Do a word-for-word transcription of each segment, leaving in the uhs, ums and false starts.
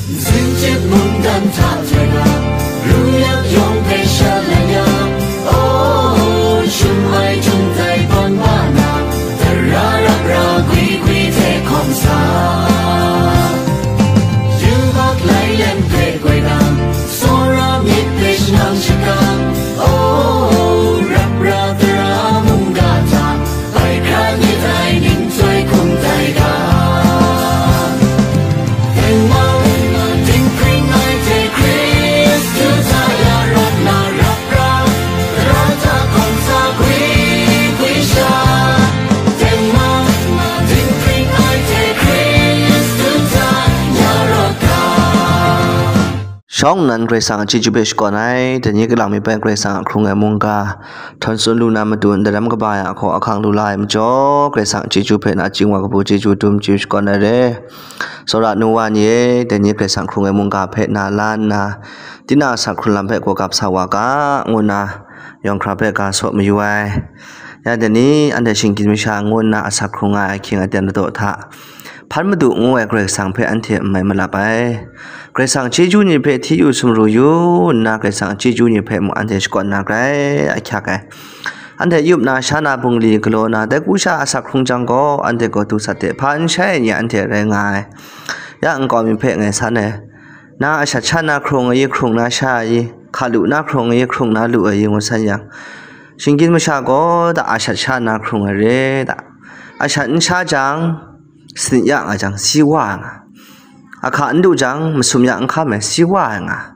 Zinchip mungdan hta jai na, ru yak yawng hpe shalai ya, oh, shum ai jung dai bang ba na, tara rap ra gwi gwi hte hkawm sa. Yubak lai lem hpe goi dang, tsawra myit hpe shanang shakang, oh, rap ra tara mungga hta, bai hkra myit ai ning chyoi hkum tai ga. Tengman, dinghpring ai hte Hkristu hta ya rawt na rap ra, tara hta hkawm sa gwi gwi sha. Tengman, dinghpring ai hte Hkristu hta ya rawt ga. Shawng nnan Karai Kasang a chyeju hpe shakawn ai, dai ni kalang mi bai Karai Kasang a hkrung ai mungga htawn tsun lu na matu, ndaram kaba yang ahkaw ahkang lu la ai majaw, Karai Kasang a chyeju hpe nachying wa kabu chyeju dum chyeju shakawn ai re. Tsawra nu wa ni e, dai ni Karai Kasang hkrung ai mungga hpe na la nna, tinang a asak hkrung lam hpe gawgap sa wa ga, ngu nna yawng hkra hpe ga saw mayu ai. Ya dai ni anhte shinggyim masha ngu nna asak hkrung ai ahkying aten ladaw hta, hpan madu ngu ai Karai Kasang hpe anhte n mai malap ai. Karai Kasang chyeju ni hpe hti yu sumru yu nna, Karai Kasang chyeju ni hpe mung anhte shakawn na grai ahkyak ai. Anhte yup na, sha na, bungli galaw na, dai ku sha asak hkrung jang gaw, anhte gaw du sat hte hpa n shai ai ni anhte rai nga ai. Ya nkau mi hpe ngai san ai, na ashat sha na hkrung ai i, hkrung na sha ai i, hka lu na hkrung ai i, hkrung na lu ai i, ngu san yang, shinggyim masha gaw da ashat sha na hkrung ai re da, ashat n sha jang, sanit ya nga jang, si wa ai nga, ahka n du jang, masum ya n hkam ai, si wa ai nga.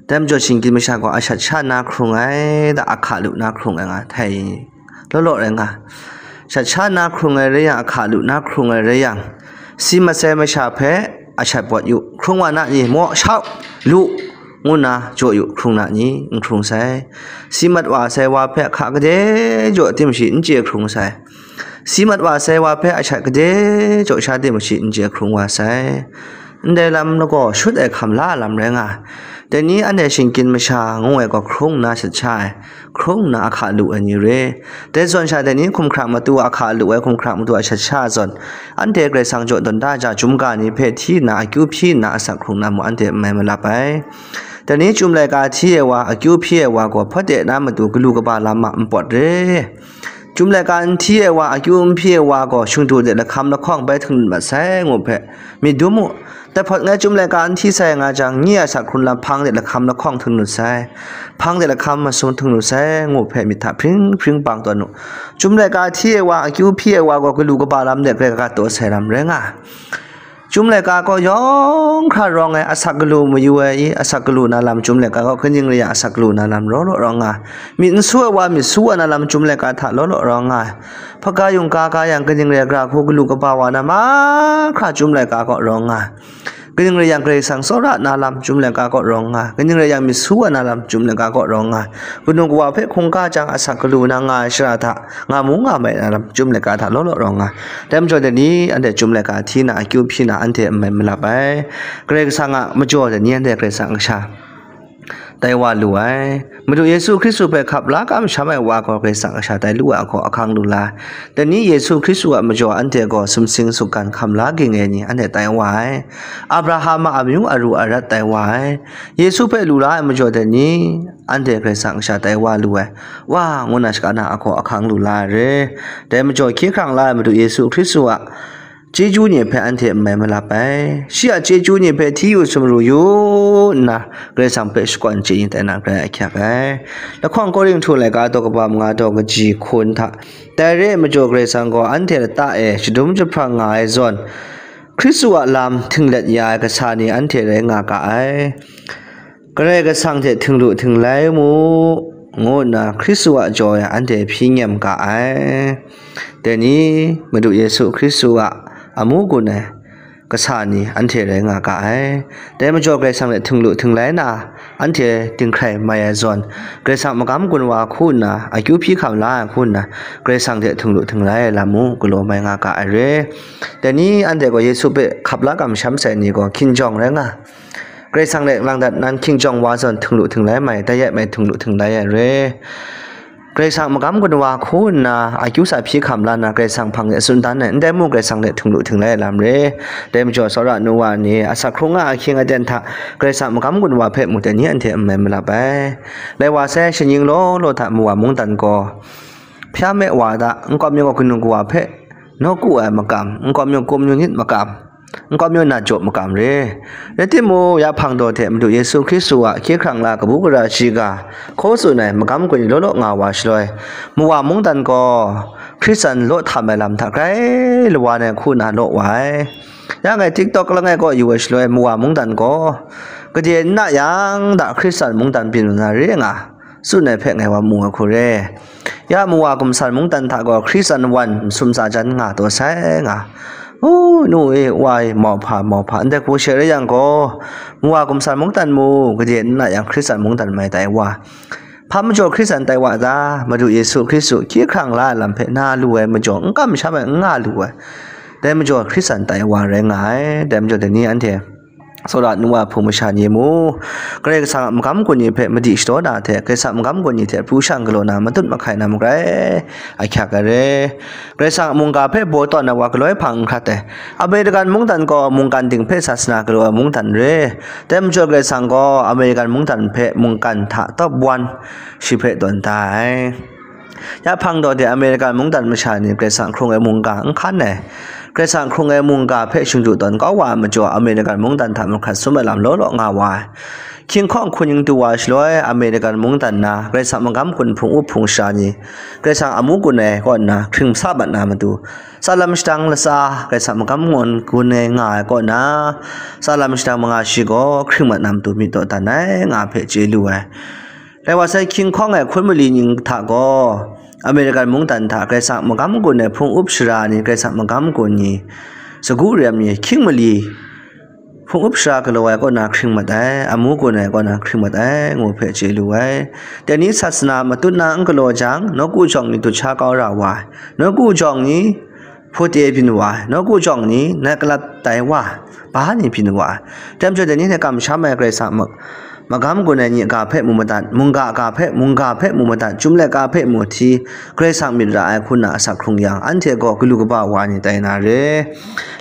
Dai majaw shinggyim masha gaw ashat sha na hkrung ai da, ahka lu na hkrung ai nga, htai law law rai nga. Shat sha na hkrung ai rai yang, ahka lu na hkrung ai rai yang, si mat sai masha hpe ashat bawt yu, hkrung wa na ni, maw, shau, lu, ngu nna jaw yu, hkrung na ni, n hkrung sai. Si mat wa sai wa hpe ahka gade jaw tim shi n chye hkrung sai. Si mat wa sai wa hpe ashat gade jaw sha tim shi n chye hkrung wa sai. Ndai lam lagaw shut ai hkam la lam rai nga. Dai ni anhte shinggyim masha ngu ai gaw hkrung nna shat sha ai, hkrung nna ahka lu ai ni re. Dai zawn sha dai ni hkumhkrang matu ahka lu ai, hkumhkrang matu a shat sha zawn, anhte Karai Kasang jaw dawn da ja, chyum ga ni hpe hti nna, akyu hpyi nna asak hkrung na mung anhte n mai malap ai. Dai ni chyum laika hti ai wa, akyu hpyi ai wa gaw hpawt de na matu galu kaba lam ma n pawt re. Chyum laika n hti ai wa, akyu n hpyi ai wa gaw shingdu de lahkam lahkawng bai htinglut mat sai ngu hpe myit dum u. Dai hpawt ngai chyum laika n hti sai nga jang, nye a asak hkrung lam hpang de lahkam lahkawng htinglut sai, hpang de lahkam masum htinglut sai ngu hpe myit hta hpring hpring bang tawn u. Chyum laika hti ai wa, akyu hpyi ai wa gaw galu kaba lam de grai gat taw sai lam rai nga. Chyum laika kaw yawng hkra rawng ai, asak galu mayu ai i, asak galu na lam chyum laika kaw kaning rai yang asak galu na lam law law rawng nga ai. Myit n su ai wa myit su wa na lam chyum laika hta law law rawng nga ai. Hpaga yungga ga yang kaning rai, gara hku galu kaba wa na mahkra chyum laika kaw rawng nga ai. Kaning rai yang Karai Kasang tsawra na lam chyum laika kaw rawng nga ai. Kaning rai yang myit su wa na lam chyum laika kaw rawng nga ai. Kanu kawa hpe hkungga jang asak galu na nga ai shara hta, nga mu nga mai na lam chyum laika hta law law rawng nga ai. Dai majaw dai ni anhte chyum laika hti na, akyu hpyi na anhte n mai malap ai. Karai Kasang a majaw dai ni anhte Karai Kasang kasha tai wa lu ai. Madu Yesu Hkristu hpe hkap la kamsham ai wa gaw Karai Kasang kasha tai lu ai ahkaw ahkang lu la ai. Dai ni Yesu Hkristu a majaw anhte gaw sumsing sungkan hkam la ging ai ni anhte tai wa ai. Abraham a amyu aru arat tai wa ai. Yesu hpe lu la ai majaw dai ni anhte Karai Kasang kasha tai wa lu ai, wa ngu na shaka na ahkaw ahkang lu la ai re. Dai majaw hkye hkrang la ai Madu Yesu Hkristu a chyeju ni hpe anhte n mai malap ai. Shi a chyeju ni hpe hti yu sumru yu nna, Karai Kasang hpe shakawn chye ni tai na grai ahkyak ai. Lahkawng Korinhtu laika daw kaba manga daw kaji hkun hta, dai re ai majaw Karai Kasang gaw anhte lata e shadum jahprang nga ai zawn, Hkristu a lam htinglet ya ai kasa ni anhte rai nga ga ai. Karai Kasang hte htinglu htinglai mu, ngu nna Hkristu a jaw e anhte hpyi nyem ga ai. Dai ni Madu Yesu Hkristu a amu gun ai kasa ni anhte rai nga ga ai. Dai majaw Karai Kasang hte htinglu htinglai na, anhte dinghkrai mai ai zawn, Karai Kasang magam gun wa hku nna, akyu hpyi hkam la ai hku nna, Karai Kasang hte htinglu htinglai ai lam mung galaw mai nga ga ai re. Dai ni anhte gaw Yesu hpe hkap la kamsham sai ni gaw hkinjawng rai nga ai. Karai Kasang hte lang dat nan hkinjawng wa zawn htinglu htinglai mai, dai yet mai htinglu htinglai ai re. Karai Kasang magam gun wa hku nna akyu sa hpyi hkam la nna Karai Kasang hpang de tsun dan ai, ndai mung Karai Kasang hte htung lu htung lai ai lam re. Dai majaw, tsawra nu wa ni asak hkrung nga ahkying aten hta Karai Kasang magam gun wa hpe mung dai ni anhte n mai malap ai. Lai wa sai, shaning law law hta mawa mungdan gaw hpya me wa da, n kawm yaw kanu kawa hpe nawku ai makam, n kawm yaw kum yu nit makam, n kawm yaw na jaw makam re. Rai timung, ya hpang daw hte Madu Yesu Hkristu a hkye hkrang la kabu gara shiga hkaw tsun ai magam gun ni law law nga wa shaloi, mawa mungdan gaw Hkristan law htam ai lam hta grai lawa nai hku na law wa ai. Ya ngai TikTok langai kaw yu ai shaloi, mawa mungdan gaw gade n na yang da Hkristan mungdan byin lu na re nga, tsun ai hpe ngai wa mu ai hku re. Ya mawa gumsan mungdan hta gaw Hkristan wan masum tsa jan nga taw sai nga. U, nu e, wa e, mauhpa, mauhpa, ndai hku she rai yang gaw, mawa gumsan mungdan mu, gade n na yang Hkristan mungdan mai tai wa. Hpa majaw Hkristan tai wa ta? Madu Yesu Hkristu hkye hkrang la ai lam hpe na lu ai majaw, n kamsham ai, n nga lu ai. Dai majaw Hkristan tai wa rai nga ai. Dai majaw dai ni anhte tsawra nu wa hpung masha ni mu, Karai Kasang a magam gun ni hpe madi shadaw na hte, Karai Kasang a magam gun ni hte pru shang galaw na matut mahkai na magrai ahkyak ai re. Karai Kasang a mungga hpe baw tawn ai wa galoi hpang n hkrat ai. American mungdan gaw mungkan ting hpe sasana galaw ai mungdan re. Dai majaw Karai Kasang gaw American mungdan hpe mungkan hta top one shi hpe tawn da ai. Ya hpang daw de American mungdan masha ni Karai Kasang hkrung ai mungga n hkan ai. Karai Kasang hkrung ai mungga hpe shingdu tawn kau wa ai majaw, American mungdan hta mahkrat sum ai lam law law nga wa ai. Hkying hkawng hkun ning du wa shaloi, American mungdan na Karai Kasang magam gun hpung up hpung sha ni Karai Kasang amu gun ai kaw nna hkring sa mat na matu, tsalam shadang latsa Karai Kasang magam gun ai nga ai kaw na, tsalam shadang manga shi gaw hkring mat na matu myit dawdan ai nga hpe chye lu ai. Dai wa sai, hkying hkawng ai hkun mali ning hta gaw, American mungdan hta Karai Kasang magam gun ai hpung up shara ni, Karai Kasang magam gun ni, sagu rem ni, hkying mali hpung up shara galaw ai kaw na hkring mat ai, amu gun ai kaw na hkring mat ai, ngu hpe chye lu ai. Dai ni sasana matut na n galaw jang, nawku jawng ni dut sha kau ra wa ai, nawku jawng ni hpute byin wa ai, nawku jawng ni nat kalap tai wa ai, ba ni byin wa ai. Dai majaw dai ni hte kamsham ai Karai Kasang ma-, magam gun ai ni ga hpe mu madat, mungga ga hpe, mungga hpe mu madat, chyum laika hpe mu hti, Karai Kasang myit ra ai hku na asak hkrung yang, anhte gaw galu kaba wa ni tai na re.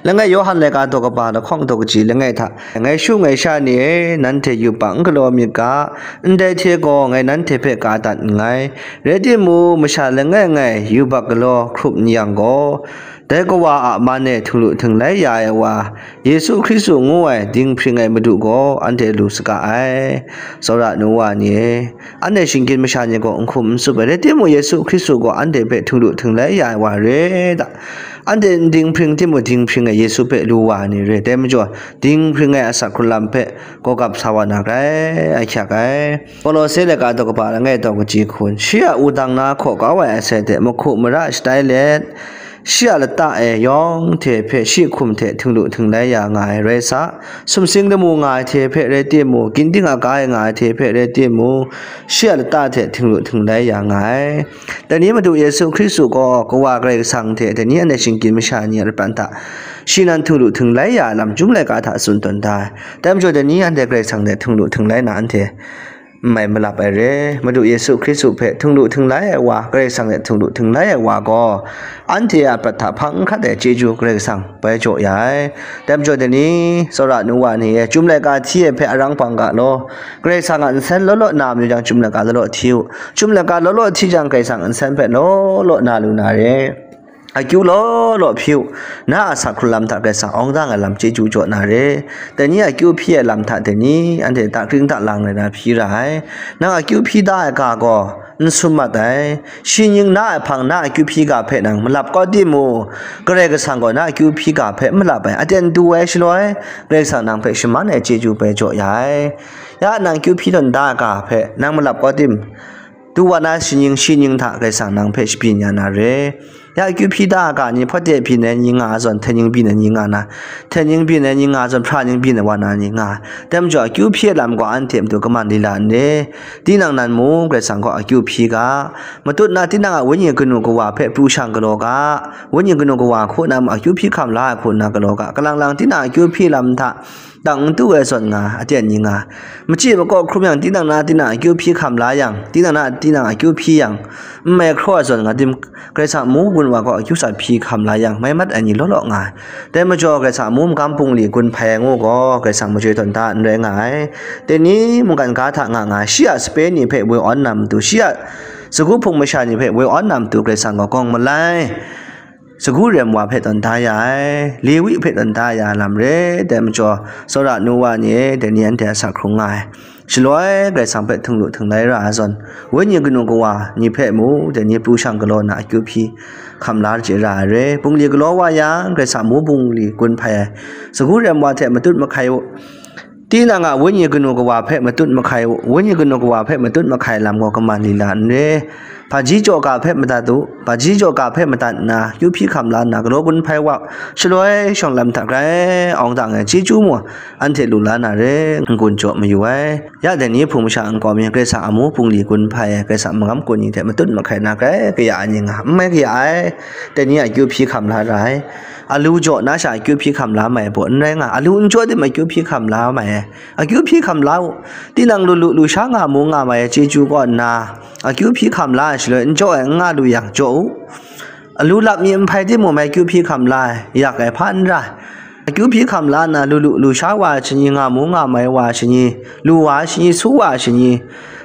Langai Yawhan laika daw kaba lahkawng daw kaji langai hta, ngai shu ngai sha ni e, nanhte yubak n galaw myit ga, ndai hte gaw ngai nanhte hpe ka dat nngai. Rai timung, masha langai ngai yubak galaw hkrup n yang gaw, dai Kawa a man e htung lu htung lai ya ai wa, Yesu Hkristu ngu ai dinghpring ai Madu gaw anhte lu saga ai. Tsawra nu wa ni e, anhte shinggyim masha ni gaw n hkum n tsup ai, rai timung, Yesu Hkristu gaw anhte hpe htung lu htung lai ya ai wa re da. Anhte n dinghpring timung, dinghpring ai Yesu hpe lu wa ai ni re. Dai majaw, dinghpring ai asak hkrung lam hpe gaw gap sa wa na grai, ahkyak ai. Kolose laika daw kaba langai daw kaji hkun, shi a wudang na hkaw kau ai asai hte mahku mara shatai let, shi a lata e yawng hte hpe shi hkum hte htinglu htinglai ya nga ai rai sa, sumsing lamu nga ai hte hpe rai timung, ginding aga e nga ai hte hpe rai timung, shi a lata hte htinglu htinglai ya nga ai. Dai ni Madu Yesu Hkristu gaw Kawa Karai Kasang hte dai ni anhte shinggyim masha ni a lapran hta shi nan htinglu htinglai ya ai lam Chyum laika hta tsun tawn da ai. Dai majaw dai ni anhte Karai Kasang hte htinglu htinglai na anhte n mai malap ai re. Madu Yesu Hkristu hpe htinglu htinglai ai wa, Karai Kasang hte htinglu htinglai ai wa gaw, anhte a prat hta hpang n hkrat ai chyeju Karai Kasang bai jaw ya ai. Dai majaw dai ni, tsawra nu wa ni e, Chyum laika hti ai hpe arang hpang ga law, Karai Kasang a nsen law law na mayu jang, Chyum laika law law hti u. Chyum laika law law hti jang, Karai Kasang a nsen hpe law law na lu na re. Akyu law law hpyi u, na a sa hkrung lam hta Karai Kasang awng dang ai lam chyeju jaw na re. Dai ni akyu hpyi ai lam hta dai ni anhte dakring dalang rai na hpyi ra ai. Nang akyu hpyi da ai ga gaw n sum mat ai. Shi ning na ai hpang na akyu hpyi ga hpe nang malap kau timung, Karai Kasang gaw na akyu hpyi ga hpe n malap ai. Aten du ai shaloi, Karai Kasang nang hpe shaman ai chyeju bai jaw ya ai. Ya nang akyu hpyi tawn da ai ga hpe nang malap kau tim, du wa na shi ning, shi ning hta Karai Kasang nang hpe shabyin ya na re. Ya akyu hpyi da ai ga ni, hpawde byin ai ni nga ai zawn, hten ning byin ai ni nga na, hten ning byin ai ni nga ai zawn, hpra ning byin ai wa na ni nga ai. Dai majaw, akyu hpyi ai lam gaw anhte matu kaman lila n re. Tinang nan mung Karai Kasang gaw akyu hpyi ga, matut na tinang a wenyi kanu kawa hpe pru shang galaw ga, wenyi kanu kawa hku na mung akyu hpyi hkam la ai hku nna galaw ga, kalang lang tinang akyu hpyi lam hta dang n tu ai zawn nga, aten ni nga, machyi makaw hkrum yang, tinang na tinang akyu hpyi hkam la yang, tinang na tinang akyu hpyi yang, n mai hkraw ai zawn nga, dim, Karai Kasang amu gun wa gaw akyu sat hpyi hkam la yang, mai mat ai ni law law nga ai. Dai majaw, Karai Kasang amu magam bungli gun hpai ai ngu gaw, Karai Kasang majoi tawn da n rai nga ai. Dai ni mungkan ga hta nga nga ai, shi a sape ni hpe woi awn na matu, shi a sagu hpung masha ni hpe woi awn na matu, Karai Kasang gaw gawng malai, sagu rem wa hpe tawn da ya ai, Lewi hpe tawn da ya ai lam re. Dai majaw, tsawra nu wa ni e, dai ni anhte a sa hkrung nga ai. Shaloi Karai Kasang hpe htinglu htinglai ra ai zawn, wenyi kanu kawa ni hpe mu, dai ni pru shang galaw na akyu hpyi hkam la chye ra ai re. Bungli galaw wa yang, Karai Kasang amu bungli gun hpai ai, sagu rem wa hte matut mahkai u. Tinang a wenyi kanu kawa hpe matut mahkai u, wenyi kanu kawa hpe matut mahkai lam gaw kaman lila n re. Hpaji jaw ga hpe madat u, hpaji jaw ga hpe madat nna, akyu hpyi hkam la nna, galaw gun hpai wa, shaloi shawng lam hta grai awng dang ai chyeju mung anhte lu la na re, n-gun jaw mayu ai. Ya dai ni hpung masha nkau mi, Karai Kasang amu bungli gun hpai ai, Karai Kasang magam kun ni hte matut mahkai na grai kaya ai ni nga, n mai kaya ai. Dai ni a akyu hpyi hkam la ra ai. Alu jaw na sha akyu hpyi hkam la mai ai baw n rai nga, alu n jaw tim akyu hpyi hkam la mai ai. Akyu hpyi hkam la u. Tinang lu lu lu sha nga mu nga mai ai chyeju kaw nna, akyu hpyi hkam la ai shaloi n jaw ai n nga lu yang, jaw u. Alu lap mi n hpai timung mai akyu hpyi hkam la ai, yak ai hpa n ra ai. Akyu hpyi hkam la nna, lu lu lu sha wa ai shani, nga mu nga mai wa ai shani, lu wa ai shani, su wa ai shani,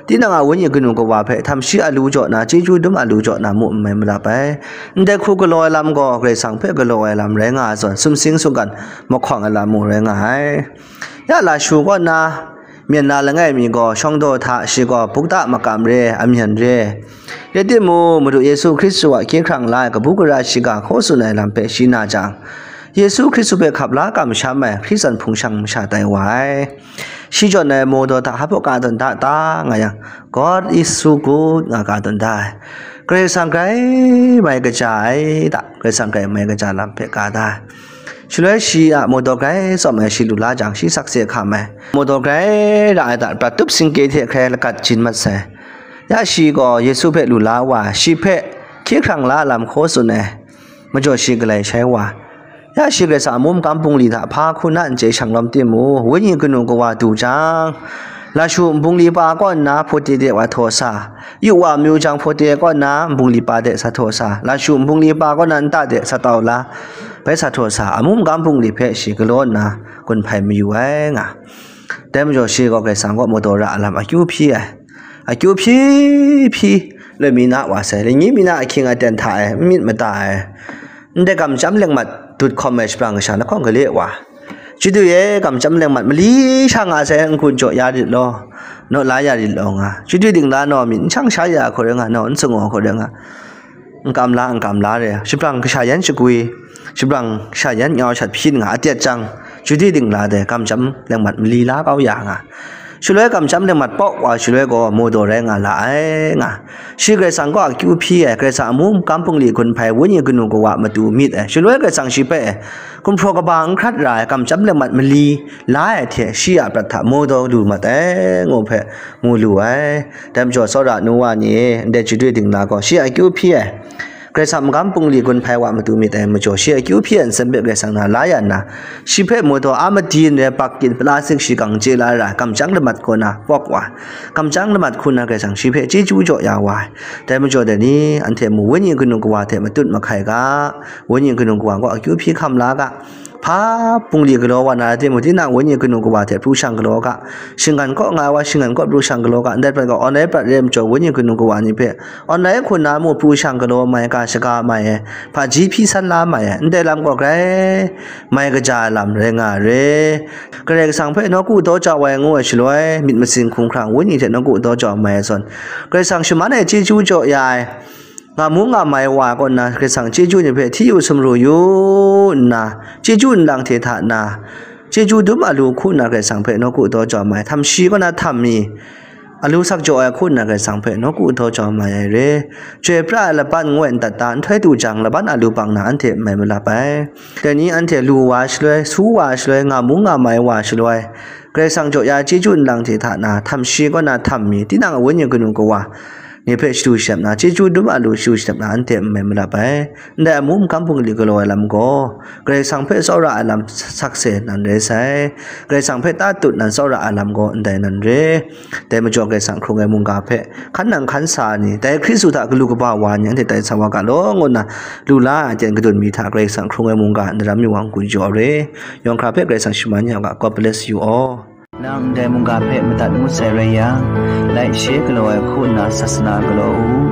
tinang a wenyi kanu kawa hpe htam shi alu jaw na, chyeju dum alu jaw na mu n mai malap ai. Ndai hku galaw ai lam gaw Karai Kasang hpe galaw ai lam rai nga ai zawn, sumsing sunggan mahkawng ai lam mung rai nga ai. Ya lashu kaw nna, myen na langai mi gaw shawng daw hta, shi gaw bukta makam re, amyan re. Rai timung, Madu Yesu Hkristu a hkye hkrang la ai kabu gara shiga hkaw tsun ai lam hpe shi na jang, Yesu Hkristu hpe hkap la kamsham ai Hkristu hpung shang masha tai wa ai. Shi jawn ai mawdaw hta hpa ka tawn da ta nga yang, "God is so good," nga ka tawn da ai. Karai Kasang grai mai kaja ai ta, Karai Kasang grai mai kaja lam hpe ka da ai. Shaloi shi a mawdaw grai tsawm ai shi lu la jang, shi sakse hkam ai. Mawdaw grai ra ai ta, prat tup singke hte hkrai lagat jin mat sai. Ya shi gaw Yesu hpe lu la wa, shi hpe hkye hkrang la lam hkaw tsun ai, majaw shi galai shai wa. Ya shi Karai Kasang a mungkan bungli hta hpa hku na n chye shang lawm timung, wenyi kanu kawa du jang, lashu nbungli pa kaw nna hpawte de wa htaw sa, yu wa myu jang hpawte kaw nna nbungli pa de sa htaw sa, lashu nbungli pa kaw nna nta de sa tau la, bai sa htaw sa, a mungkan bungli hpe shi galaw nna gun hpai mayu ai nga. Dai majaw shi gaw Karai Kasang kaw mawdaw ra ai lam akyu hpyi ai. Akyu hpyi hpyi, loi mi na wa sai, lani mi na ahkying aten hta e, n myit mada ai, ndai kamsham lengmat dut hkawm ai shabrang kasha lahkawng gale wa, chyeju e, kamsham lengmat mali sha nga sai, n-gun jaw ya rit law, naw la ya rit law nga, chyeju dingla naw myit n shang sha ya hku rai nga, naw n sung wa hku rai nga, n kam la, n kam la re, shabrang kasha yan shagwi, shabrang kasha yan nyau shat hpyin nga, atet jang, chyeju dingla de kamsham lengmat mali la kau ya nga. Shaloi kamsham lengmat pawk wa shaloi gaw mawdaw rai nga la ai nga. Shi Karai Kasang kaw akyu hpyi ai, Karai Kasang a mungkan bungli gun hpai, wenyi kanu kawa matu myit ai. Shaloi Karai Kasang shi hpe gumhpraw kaba n hkrat ra ai kamsham lengmat mali la ai hte shi a prat hta mawdaw lu mat ai, ngu hpe mu lu ai. Dai majaw tsawra nu wa ni e, ndai chyeju dingla gaw shi a akyu hpyi ai. Karai Kasang magam bungli gun hpai wa matu myit ai majaw, shi akyu hpyi ai nsen hpe Karai Kasang na la ya nna, shi hpe mawdaw a madi n rai, bak kyin plastik shigang chye la ra ai kamsham lengmat kaw na pawk wa, kamsham lengmat hku na Karai Kasang shi hpe chyeju jaw ya wa ai. Dai majaw dai ni, anhte mu wenyi kanu kawa hte matut mahkai ga, wenyi kanu kawa gaw akyu hpyi hkam la ga, hpa bungli galaw wa na rai timung, tinang wenyi kanu kawa hte pru shang galaw ga, shinggan kaw nga ai wa shinggan kaw pru shang galaw ga, ndai prat gaw online prat re ai majaw, wenyi kanu kawa ni hpe online hku na mu pru shang galaw mai, ga shaga mai ai, hpaji hpyi san la mai ai, ndai lam gaw grai mai kaja ai lam rai nga ai re. Karai Kasang hpe nawku daw jau ai ngu ai shaloi, myit masin hkumhkrang wenyi hte nawku daw jau mai ai zawn, Karai Kasang shaman e chyeju jaw ya ai, nga mu nga mai wa kaw nna, Karai Kasang chyeju ni hpe hti yu sumru yu nna, chyeju nlang hte hta na, chyeju dum alu hku nna Karai Kasang hpe nawku daw jau mai, htam shi kaw na htam mi, alu sak jaw ai hku nna Karai Kasang hpe nawku daw jau mai ai re. Chyoi pra ai laban ngu ai ndat ta, nhtoi du jang laban alu bang na anhte n mai malap ai. Dai ni anhte lu wa shaloi, su wa shaloi, nga mu nga mai wa shaloi, Karai Kasang jaw ya chyeju nlang hte hta na, htam shi kaw na htam mi, tinang a wenyi kanu kawa, ni hpe shadu shadap na, chyeju dum a lu shadu shadap na, anhte n mai malap ai. Ndai amu mahkam hpung gali galaw ai lam gaw, Karai Kasang hpe tsawra ai lam sakse nan rai sai. Karai Kasang hpe tatut nan tsawra ai lam gaw ndai nan re. Dai majaw Karai Kasang hkrung ai mungga hpe hkan nang hkan sa ai ni, dai Hkristu hta galu kaba wa ni anhte tai sa wa ga law, ngu nna lu la ai aten kadun mi hta Karai Kasang hkrung ai mungga ndaram mi wa n-gun jaw re. Yawng hkra hpe Karai Kasang shaman ya u ga. God bless you all. Nang ndai mungga hpe madat ngut sai rai yang, laishe galaw ai hku nna sasana galaw u.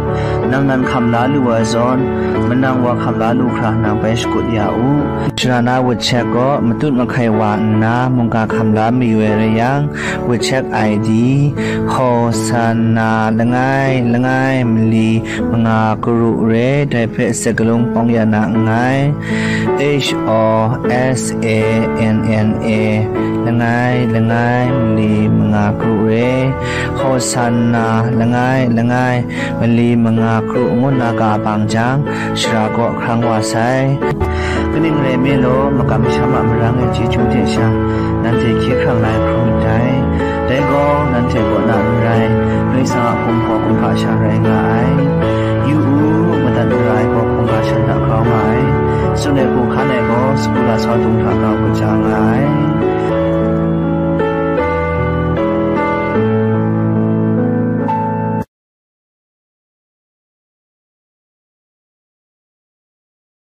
Nang nan hkam la lu ai zawn, manang wa hkam la lu hkra nang bai shakut ya u. Shara na wut chek gaw matut mahkai wa nna mungga hkam la mayu ai rai yang, wut chek I D, Hosanna langai langai mali manga karu re, dai hpe sakalung pawng ya na nngai. H O S A N N A, langai langai mali manga karu re, Hosanna langai langai mali manga karu ngu nna ga bang jang, shara kaw hkrang wa sai. Kaning rai nme law, makam masham a marang e chyeju hte sha, nanhte hkye hkrang na ai hkrum myit dai. Dai gaw, nanhte kaw na n rai, Karai Kasang a hpung hpaw kumhpa sha rai nga ai. Yu u, madat mara ai gaw hkungga shan hta grau nga ai. Tsun ai hku hkan ai gaw, sagu lasau dung hta grau kaja nga ai.